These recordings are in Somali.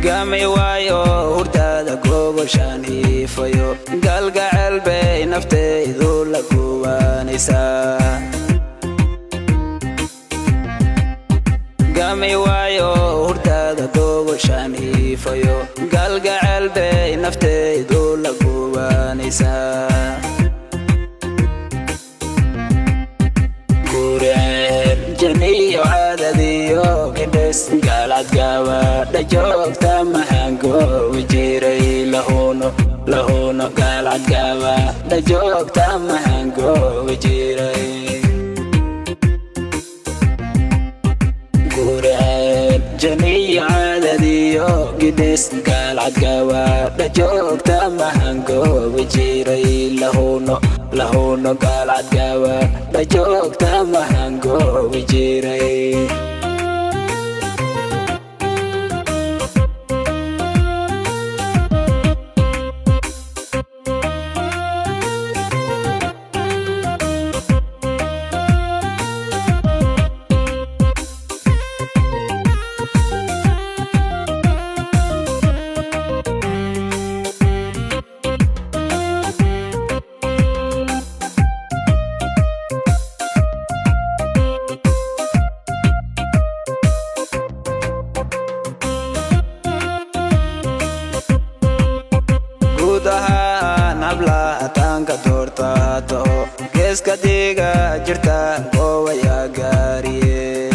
Gami waayo hurdada gogoshaan hiifayo, galgacel bay naftaydu la gubanaysaa. Gami waayo hurdada gogoshaan hiifayo, galgacel bay naftaydu la gubanaysaa. Guriceel janiyo cadadiyo gidhes, gaalcad gaabadha joogta maxaan goowi jiray lahuno lahuno, gaalcad gaabadha joogta maxaan goowi jiray. Guriceel janiyo cadadiyo gidhes, gaalcad gaabadha joogta maxaan goowi jiray lahuno lahuno, gaalcad gaabadha joogta maxaan goowi jiray. Guud ahaan hablaha taanka doortaato, geeska diga jirta goowayaa gaariye.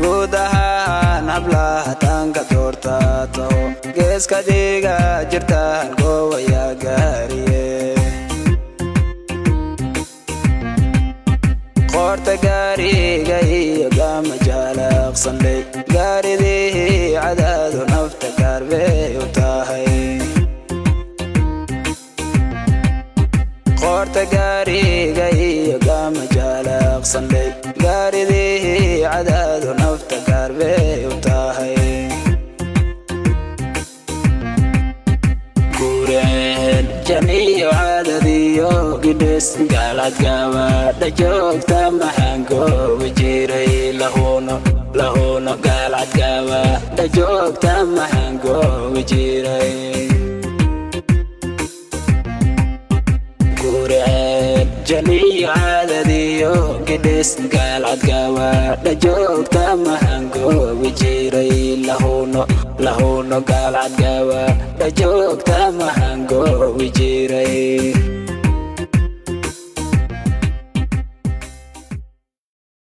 Guud ahaan hablaha taanka doortaato, geeska diga jirta goowayaa gaariye. Qoorta gaariga iyo gama jaalaqsanley, gaaridii cadaadu nafta gaarbay u tahay. Qoorta gaariga iyo gama jaalaqsanley, gaaridii cadaadu nafta gaarbay u tahay. Guriceel janiyo cadadiyo gidhes, gaalcad gaabadha joogta maxaan goowi jiray lahuno lahuno, gaalcad gaabadha joogta maxaan goowi jiray. Guriceel janiyo cadadiyo gidhes, gaalcad gaabadha joogta maxaan goowi jiray lahuno lahuno, gaalcad gaabadha joogta maxaan goowi jiray.